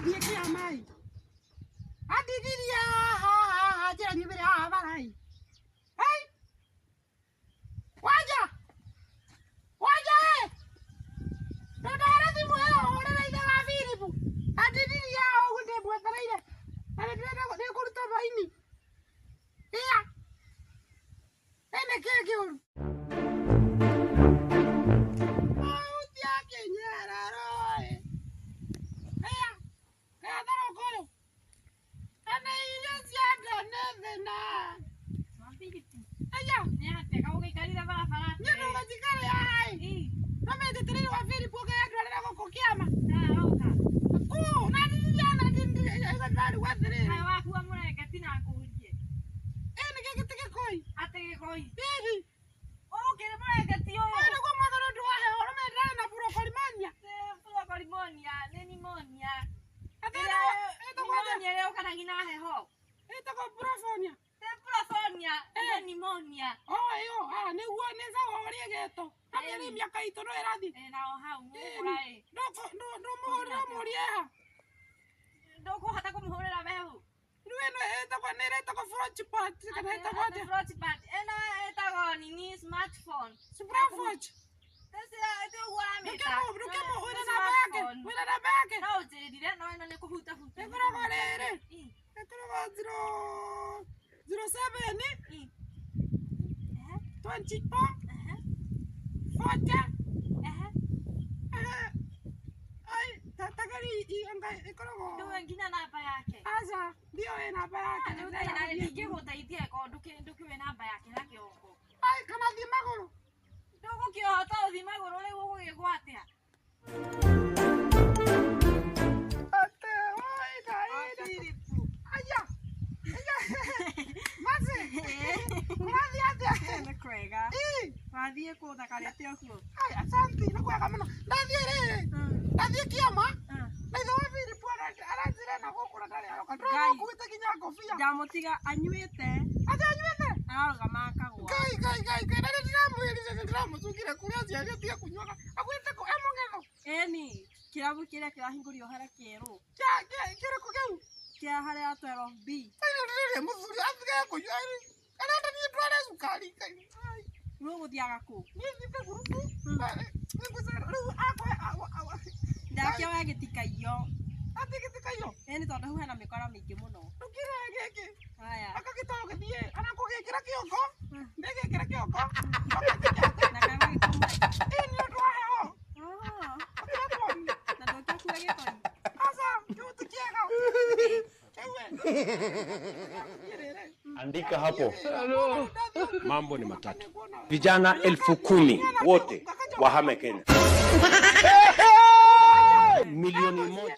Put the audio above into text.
Ndathiĩ kĩama-ĩ, andigirie haha haha njĩra nyumĩre haha bara-ĩ. Hey! Wanja! Wanja ĩ! Ndũndware thimũ ĩyo hũrĩre ithe wa Philip. Andigirie haha ũguo ndĩmwetereire. Na nĩndĩrenda nĩngũruta baini. Iya! Ĩ nĩkĩĩ kĩũru? Mahuti akĩnyararwo ĩ. Iya! Gatharũka ũyũ. Na nĩ irio cia nda nĩ thĩna. Aya! Niĩ ndũgũtikare haha ĩ. No metĩtĩrĩire wa Philip ũke andwarĩre gũkũ kĩama. Kũũ na ndiririana ndarigwo atĩrĩrĩ. Ĩ nĩkĩ gĩtĩ gĩkoi? Hihi. Ũyũ nĩguo mwathani ũndũ wa heho ũrĩa ndĩrarĩ na bronchopneumonia. Atĩ ĩtagwo atĩa? Ĩtagwo bronchonia. Oh ĩyo, ah nĩguo nĩ sawa ũrĩa ĩgetwo. Na mĩeri mĩaka itũ no ĩrathiĩ. Ndũmũhũrĩre ũmũrie ha. Ndũkũhota kũmũhũrĩra wehu. Rĩu ĩno ĩtagwo nĩ ĩretagwo Frochpat kana ĩtagwo atĩa? Ĩno ĩtagwo nini smartphone. Smartwatch. Ũguo Ndũkĩmũ wĩna namba yake? Wĩna namba yake? No ũnjĩrire no ĩno nĩ kũhutahuta. Ĩkoragwo rĩrĩ. Ĩkoragwo 0 07 24 40 ai tagari anga ĩkoragwo. Ndũĩ nginya namba yake. Aca, ndiũĩ namba yake. Rĩu ndingĩgũteithia korwo ndũkĩũĩ namba yake na kĩongo. Ai kana thiĩ magũrũ. Ndũgũkĩhota ũthiĩ magũrũ rĩu ũgũgĩkwo atĩa? Ate oi ngai. Aya. Aya. Mazi. Kũrathiĩ atĩa? Nĩ kwega. Ĩ. Wathiĩ kũ ũthakarĩte ũguo? Ai, asante, nĩ kwega mũno. Ndathiĩ rĩrĩ. Ndathiĩ kĩama. Na ithe wa Philip aranjĩra na gũkũ na ndarĩ aroka. Ndĩrona ũkuĩte nginya ngobia. Ndamũtiga anyuĩte. Atĩ anyuĩte? Ararũgama akagũa. Ngai ngai ngai ngai na nĩ ndĩramwĩrire nĩ ndĩramũcukire kũrĩa aciari atige kũnyuaga. Akuĩte kũ e mũng'etho. Ĩni, kĩrabu kĩrĩa kĩrahingũrirwo harĩa kĩerũ. Kĩa kĩa kĩrĩkũ kĩu? Kĩa harĩa 12B. Ngai nĩ ndĩrĩria mũthuri atige kũnyua. Arenda niĩ ndware cukari. Ngai. Ai. Rĩu ũgũthiaga kũ? Niĩ thiĩte ngurubu. Nĩngũcera rĩu akwa. Ndakĩoya gĩtikaiyo. Atĩ gĩtikaiyo? Ĩni tondũ hau hena mĩkora mĩingĩ mũno. Ndũkĩre gĩkĩ. Haya. Akagĩtwarwo gĩthiĩ anakũgĩkĩra kĩongo. Ndĩgĩkĩra kĩongo. Na kagagĩkoma. Ĩ nĩ ũndũ wa heho. Ũkĩratwo. Na ndũngĩkua gĩtoi. Aca, kĩu ti kĩega. Kĩu ĩ. Andika hapo. Mambo ni matatu. Vijana 10,000 wote wahame Kenya. 1,000,000.